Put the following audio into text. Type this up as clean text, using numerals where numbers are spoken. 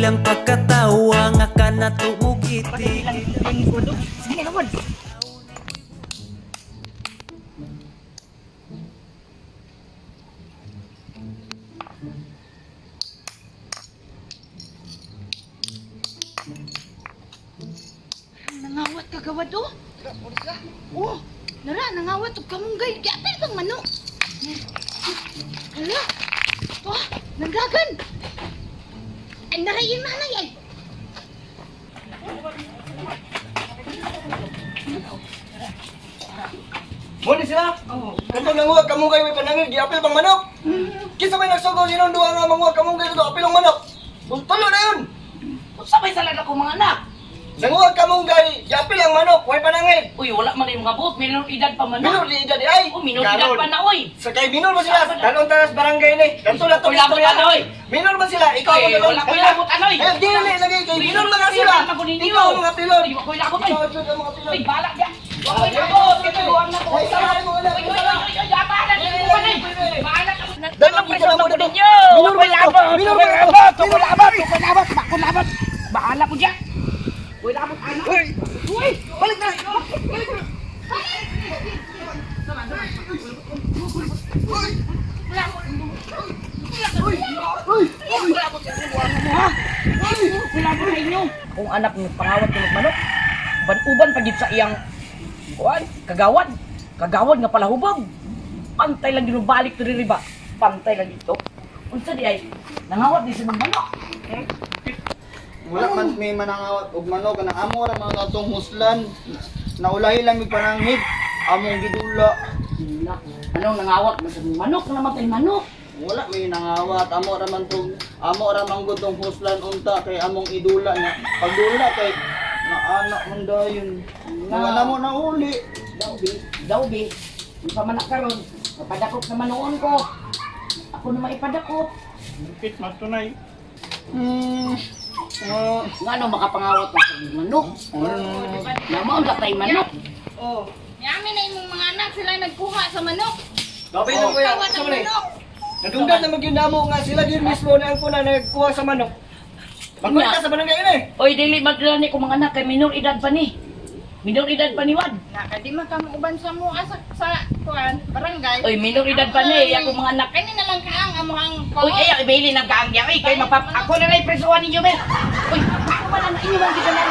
ilang pagkatawa nga kanato mo gitig. Sige naman. Nangawat ka gawad oh. Oh, nara nangawat og kamunggay. Giapil bang manok? Hala. Oh, nanggagan. Ay nara yung nanay ay. Muna sila. Katong nanguha kamunggay may panangil, giapil bang manok? Kinsa may nagsugo sinong duha nga manguha kamunggay dito apil ang manok? Tulo na yun. Unsa may sala ako mga anak? Nanguha kamunggay, giapil ang manok, way panangil. Uy, wala man yung mga buot, minor edad pa man na. Minor di edad di ay. Oh, minor edad pa na oy. Sa kay minor ba sila? Talon tanas barangay ni. Kanto na to. Uy, labot ano, oy. Minor ba sila? Ikaw ang Uy, talon. wala ko'y labot, ano, oy. Eh, dili lagi kay minor man nga sila. Ikaw ang mga pilon. Uy, ako'y labot oy. Ikaw ang mga pilon. Uy, balak ya. Ako'y labot, kitubuan na ko. Ay, sama mo wala. Uy, uy, uy, uy, bahala ka mo Bahala ka mo. Dalawang preso na mo ko dito. ninyo. Minor Ako'y ba ito? labot, Minor ako'y ba ito? labot, ako'y labot, ako'y labot, ako'y labot. Bahala ko diyan. Uy, labot ano? Uy, Uy, balik na. Balik na. Wala ko sa inyo. Kung anak ng pangawat ng manok, ban-uban pa gid sa iyang kuan, kagawad. Kagawad nga palahubog. Pantay lang gid balik diri ba. Pantay lang dito. Unsa di ay nangawat di sa mga manok. Wala man may manangawat og manok kanang amo ra mga atong huslan. Naulahi lang mig pananghid. Among gidula. Na, anong nangawat man sa mga manok naman tay manok. Wala may nangawat amo ra man tong amo ra man gud tong huslan unta kay among idula niya. Pagdula kay naanak man dayon. Wala mo na uli. Daw bi, daw bi. Di pa man karon. Mapadakop naman noon ko. Ako na maipadakop. Bukit matunay. Nga ano makapangawat na sa mga manok. Namaon ka tay manok. Oh, yami na imong mga anak sila nagkuha sa manok. Gabi na kuya. Kawat Sa ang manay. manok. Nadunggan na magyud namo nga sila gyud mismo na ang kuna nagkuha sa manok. Magkwenta sa barangay ini. Oy, dili madala ni ko mga anak kay minor edad pa ni. Minor edad pa ni Wad. Na kay di man ka muuban sa mua sa kuan barangay. Oy, minor edad pa ni ako mga anak. Kani na lang kaang amuhang Oy, ay, ibili ng kaang niya. Oy, kay mapap ako na lang presuhan ninyo, be. Oy, ako man ang inyo man gid na.